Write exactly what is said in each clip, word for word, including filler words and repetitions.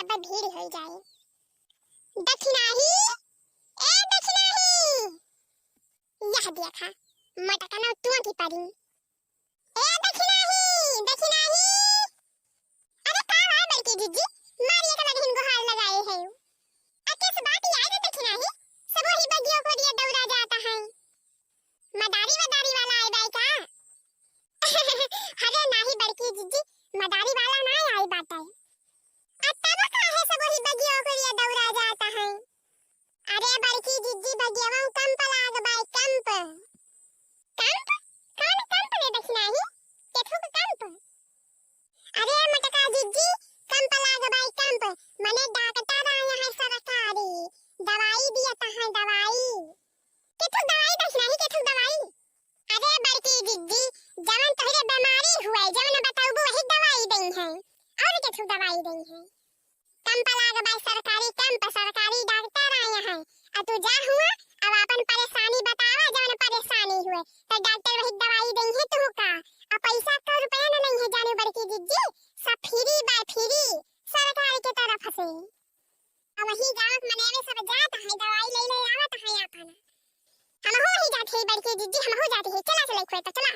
अब भीड़ होइ जाए। दखिनाही, ए दखिनाही, यह देखा, मटकनौ तुआ की परी। ए दखिनाही, दखिनाही। अरे का है बड़की जिज्जी, मारिया के लगहिन गोहार लगाए है। आ किस बात याद है दखिनाही, सब वही बगियो को दिया दौड़ा जाता है। मदारी वदारी वाला आए बाय का? अरे नाही बड़की जिज्जी, मदारी वाला ना आए बाटे। आ तब काहे सब वही बगियो को दिया दौड़ा जाता है? अरे बड़की जिज्जी, बगियवा कंप लाग बाय, कंप। कंप? कौन कंप रे दखिनाही? केथुक कंप? अरे मटका जिज्जी, कंप लाग बाय, कंप। मने डॉक्टर आए हैं सरकारी, दवाई दियत हैं, दवाई। केथुक दवाई दखिनाही, केथुक दवाई? अरे बड़की जिज्जी, जवन तोहरे बीमारी हुए, जवन बतौबू वही दवाई दई हैं, और केथुक दवाई दई हैं। कंप लाग बाय सरकारी कंप, सरकारी डॉक्टर आए हैं। आ तू जा हुआ, अब आपन परेशानी बतावा, जवन परेशानी हुए, तो डॉक्टर वही दवाई दई है तू का। आ पैसा का रुपया न नहीं है जाने बड़की जिज्जी, सब फ्री बाय फ्री, सरकार के तरफ से। आ वही गाँव के मनई सब जात है, दवाई ले ले आवत है आपन। हमहू वही जात है बड़की जिज्जी, हमहू जात है, चला चला एक तो चला।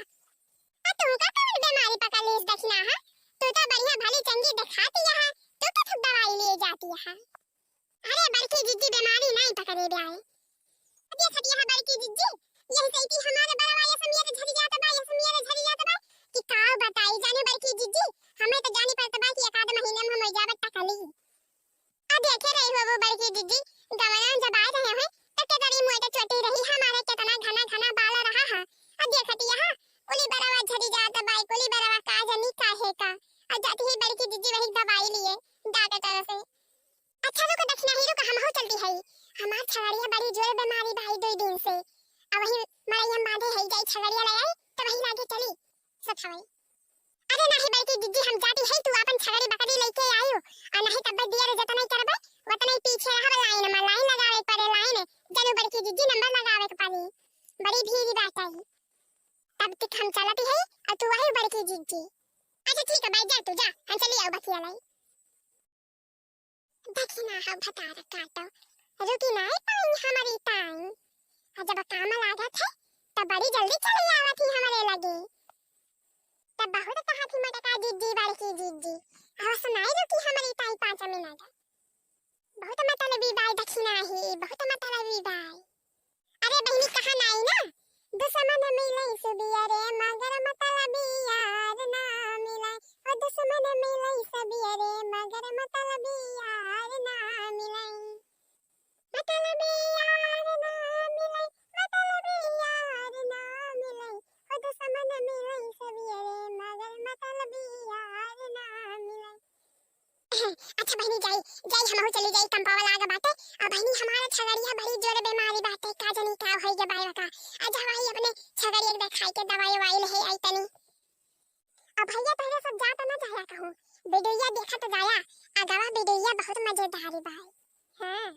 आ तू का कवन बीमारी पकड़ लेस दखिना है? तू तो बढ़िया भली चंगी देखाती है, तू तो खूब दवाई लिए जाती है। अरे बड़की जिज्जी बीमारी नहीं पकड़े ब्याए। अरे खटिया है बड़की जिज्जी, यही से कि हमारे बड़वा ये समियर झरी जात बा, ये समियर झरी जात बा, कि का बताई जाने बड़की जिज्जी, हमें तो जानी पड़त बा कि एक आध महीने में हम हो जाबे टकली। अब देखे रही हो वो बड़की जिज्जी, गवना जब आए रहे हैं, तो केतरी मोटे चोटी रही, हमारे केतना घना घना बाल रहा है। अब देखती यहाँ, कुली बड़वा झरी जात बा, कुली बड़वा का जानी काहे का। अब जाती है बड़की जिज्जी वही दवाई लिए, डॉक्टर से। अच्छा रुक दखिनाही रुक, हमहू चलती है। हमार छगड़िया बड़ी जोर बीमारी भाई दो दिन से। अब वही मड़ई हम बांधे है, जाई छगड़िया ले आई, तो वही लागे चली। सत हवाई। अरे नाही बड़की जिज्जी, हम जाती है, तू आपन छगड़ी बकरी लेके आयु, आ नाही तब दिया रे जतना ही करबे, वतना ही पीछे रहब लाइन में, लाइन लगावे पड़े लाइन। जानू बड़की जिज्जी नंबर लगावे के पड़ी, बड़ी भीड़ बाटे। तब तक हम चलती है, और तू आई बड़की जिज्जी। अच्छा ठीक है, बैठ जा तू, जा, हम चली आओ बतिया लाई। देखी ना हो भतार काटो, रुकी नाई पाई हमारी ताई। आ जब काम लागत है, तो बड़ी जल्दी चली आवत ही हमरे लगे। तब बहुत कहा थी मटका जिज्जी, बड़की जिज्जी, अब सुनाई रुकी हमारी ताई पाँच मिनट। बहुत मतलबी बाई दखिना ही, बहुत मतलबी बाई। अरे बहिनी, कहा नाई ना, दुश्मन मिले सुबियरे मगर मतलबी यार ना मिले। ओ दुश्मन मिले सुबियरे मगर मतलबी यार ना मिले। मतलबी यार ना मिले, मतलबी यार ना मिले। ओ दुश्मन मिले सुबियरे मगर मतलबी यार ना मिले। अच्छा बहिनी, जाई, जाई, हमहू चली जाई, कंपावा लाग बाटे। आ बहिनी, हमारा छगड़िया बड़ी जोर बीमारी बाटे, का जानी का होई गे बाय का। आ जा भाई, अपने छगड़िया के देखाई के दवाई ववाई ले आई तनी। आ भैया, तोहरे सब जात ना जाया कहूँ, वीडियो देखत जाया, आ गवा वीडियो बहुत मजेदार बाय। हाँ।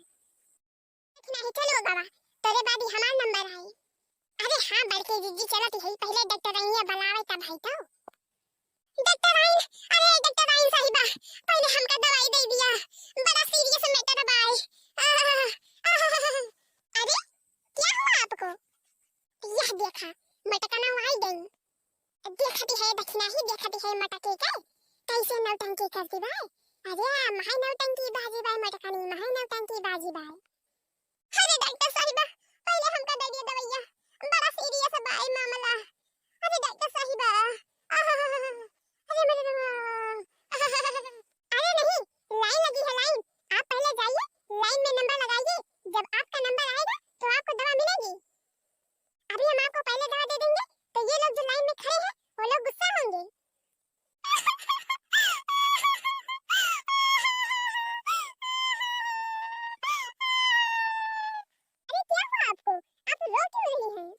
नहीं, चलो बाबा, तोरे बाद ही हमार नंबर आई। अरे हाँ, बड़की जिज्जी चलत ही, पहले डॉक्टराइन बुलावे तब है तो। डॉक्टराइन, अरे डॉक्टराइन साहिबा, पहले हमका दवाई दे दिया, बड़ा सीरियस मैटर बा। आह, आह, अरे क्या हुआ आपको? यह देखा, मटकना आई गई। देखती है दखिना ही, देखती है मटकी के, कैसे नौटंकी करती बा। अरे, माई नौटंकी बाजी बा, मटकनी माई नौटंकी बाजी बा। अरे डॉक्टर साहिबा, पहले हमका दे दिया दवाइया, बड़ा सीरियस बा ई मामला। अरे डॉक्टर साहिबा, आह, अरे मेरे रामा। अरे नहीं, लाइन लगी है, लाइन। आप पहले जाइए, लाइन में नंबर लगाइए, जब आपका नंबर आएगा तो आपको दवा मिलेगी। अभी हम आपको पहले दवा दे देंगे, तो ये लोग जो लाइन में खड़े हैं, वो लोग गुस्सा होंगे। अरे क्या हुआ आपको? आप रो क्यों रही हैं?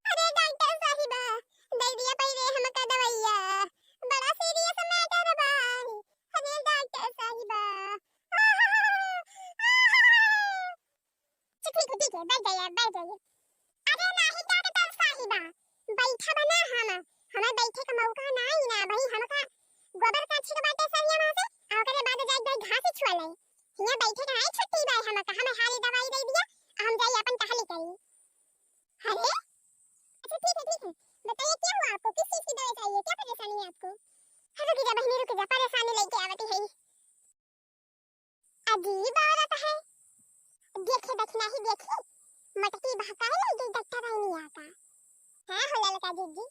अरे डॉक्टर साहिबा, दे दिया पहले हमका दवाइया, बड़ा सीरियस मैटर बा। अरे डॉक्टर साहिबा। अच्छा, ठीक है, ठीक है, बैठ जाइए, बैठ जाइए। अरे नाही डॉक्टर साहिबा, बैठा बना हम, हमें बैठे का मौका नाही ना, भाई हमका गोबर का छिट बाटे सरिया में से, आ ओकरे बाद जाए जाए घास ही छुआ यहाँ बैठे कहाँ है छुट्टी बाय, हम कहाँ में हाली दवाई दे दिया, हम जाइए अपन टहली करी। अरे अच्छा ठीक है, ठीक है, बताइए क्या हुआ आपको, किस चीज की दवाई चाहिए, क्या परेशानी है आपको? अरे रुक जा बहनी, रुक जा, परेशानी लेके आवती है। अजीब औरत है, देखे दखिना ही देखी, मटकी बहकाए लग गई डॉक्टराइनिया का। हाँ हो ललका दीदी।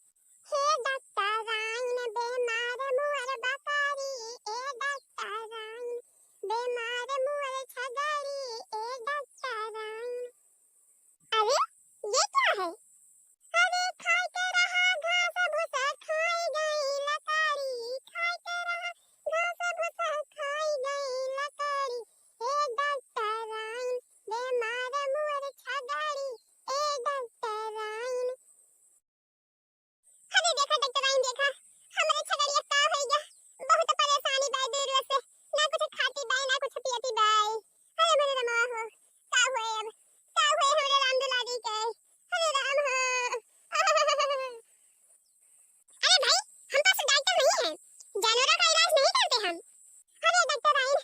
हे डॉक्टराइन, बेमार मुअर बकारी, ए डॉक्टराइन, बेमार मुअर छगड़ी, ए डॉक्टराइन। अरे, ये क्या है? अरे, खाए के रहा घास भूसा, खाए गई लकड़ी, खाए के रहा घास भूसा, खाए गई लकड़ी, ए डॉक्टराइन, बेमार मुअर छगड़ी, ए डॉक्टराइन। अरे देखा डॉक्टराइन, देखा, हमरे छगड़िया का होई गया, बहुत परेशानी बा दूर से, ना कुछ खाती बा, ना कुछ पियती बा। अरे मेरे रामा हो, का होए अब, का होए हमरे राम दुलारी के, अरे राम हो। अरे भाई, हम पशु डॉक्टर नहीं हैं, जानवरों का इलाज नहीं करते हम। अरे डॉक्टराइन,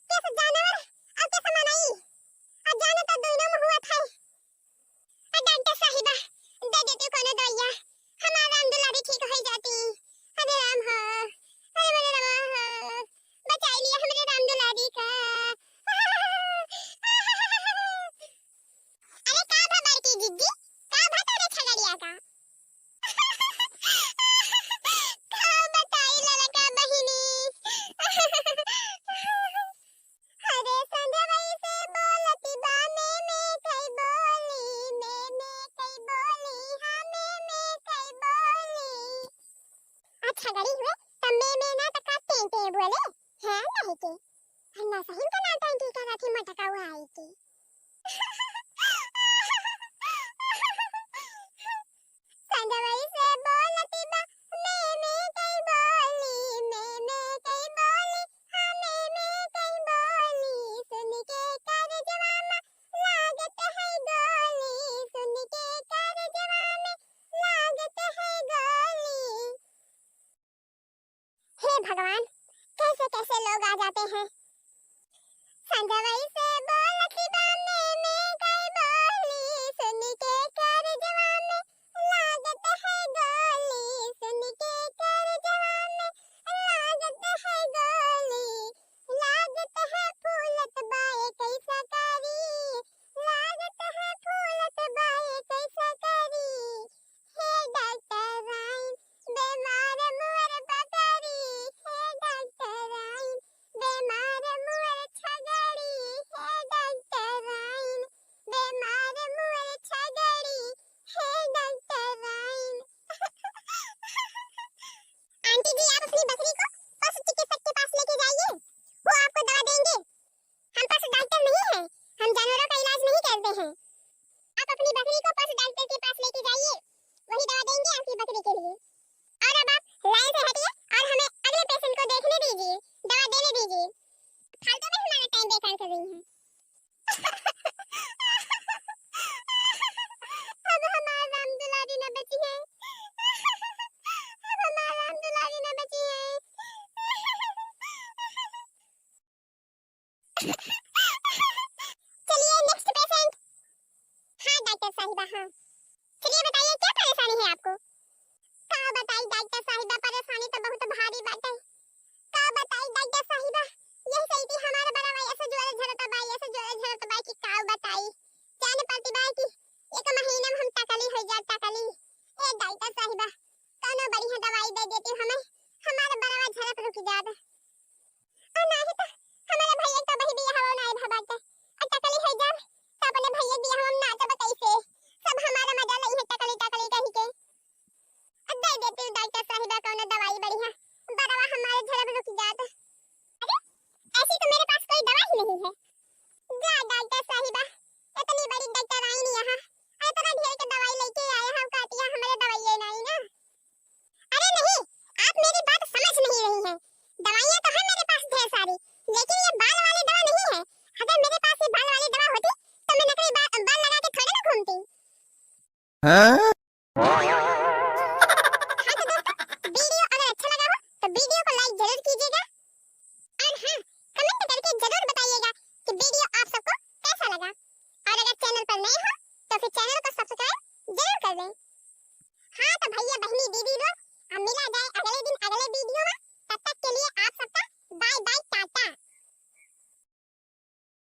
कैसे जानवर और कैसे मनई, और जानो तो दोनों में हुआ था। अ, डॉक्टर साहिबा, दे देती कोनो दवाइया, हमार राम दुलारी ठीक हो जाती। अरे राम हो, अरे मेरे राम हो, बचाई लिया हमरे राम दुलारी का। अरे का भा बड़की जिज्जी, का भा तोरे छगड़िया का? का बताई ललका बहिनी। अरे संझवई से बोलती बा में में कई बोली, में में कई बोली, हाँ में में कई बोली। अच्छा गड़ी हुए, तब में में ना तो का टें टें बोले, हाँ नहीं के। अन्ना सही का नाटंकी करत ही मटका हुआ आई के। संझवई से बोलती बा, में में कई बोली, में में कई बोली, हाँ में में कई बोली, सुन के कर जवाना लागत है गोली, सुन के कर जवाना लागत है गोली। हे भगवान, कैसे कैसे लोग आ जाते हैं। संझवई से बोलती बा में में कई बोली, सुन के कर जवाना लागत है गोली, सुन के कर जवाना लागत है गोली, लागत है फूलत बाए कैसा करी, लागत है फूलत बाए कैसा करी। हे डॉक्टराइन, बेमार मुअर बकरी, हे डॉक्टराइन, बेमार मुअर छगड़ी, हे डॉक्टराइन, बेमार मुअर छगड़ी, हे डॉक्टराइन। आंटी जी, आप अपनी बकरी को पशु चिकित्सक के पास लेके जाइए, वो आपको दवा देंगे। हम पशु डॉक्टर नहीं हैं, हम जानवरों का इलाज नहीं करते हैं। आप अपनी बकरी को पशु डॉक्टर के पास लेके जाइए, वही दवा देंगे आपकी बकरी के लिए। और अब आप लाइन से हटिए और हमें अगले पेशेंट को देखने दीजिए, दवा देने दीजिए। फालतू में हमारा टाइम बेकार कर रही हैं। अब हमार राम दुलारी ना बची है, अब हमार राम दुलारी ना बची है। चलिए नेक्स्ट पेशेंट। हाँ डॉक्टर साहिबा, हाँ, चलिए बताइए क्या परेशानी है आपको? का बताई डॉक्टर साहिबा, परेशानी तो बहुत भारी बाटे। का बताई डॉक्टर साहिबा, यही चलती हमारा बड़ा भाई ऐसे जोर झरता बा, ऐसे जोर झरता बा कि का बताई। जान पड़ती बा कि एक महीना में हम टकली हो जा, टकली। ए डॉक्टर साहिबा, कौनो बढ़िया दवाई दे देती हमें, हमारा बड़वा झरत रुक जात। आ नाही त हमारे भैया का बही बियाह हो नाही भा बाटे। आ टकली हो जाब त अपने भैया बियाह में नाचब कैसे? सब हमारा मजा लई है टकली टकली कही के। आ दे देती डॉक्टर साहिबा कौनो दवाई बढ़िया, बड़वा हमारे झरब रुक जात। अरे ऐसी तो मेरे पास कोई दवाई नहीं है। जा डॉक्टर साहिबा, इतनी बड़ी डॉक्टर आई नहीं यहाँ, इतना ढेर के दवाई लेके आए हम, काटिया हमारे दवाई नहीं ना। अरे नहीं, आप मेरी बात समझ नहीं रही हैं। दवाइयाँ तो है मेरे पास ढेर सारी, लेकिन ये बाल वाली दवा नहीं है। अगर मेरे पास ये बाल वाली दवा होती, तो मैं नकली बा-, बाल लगा के थोड़ी ना घूमती। हाँ? हाँ तो दोस्तों, वीडियो अगर अच्छा लगा हो, तो वीडियो को लाइक जरूर कीजिएगा। मिला जाए अगले दिन अगले वीडियो में।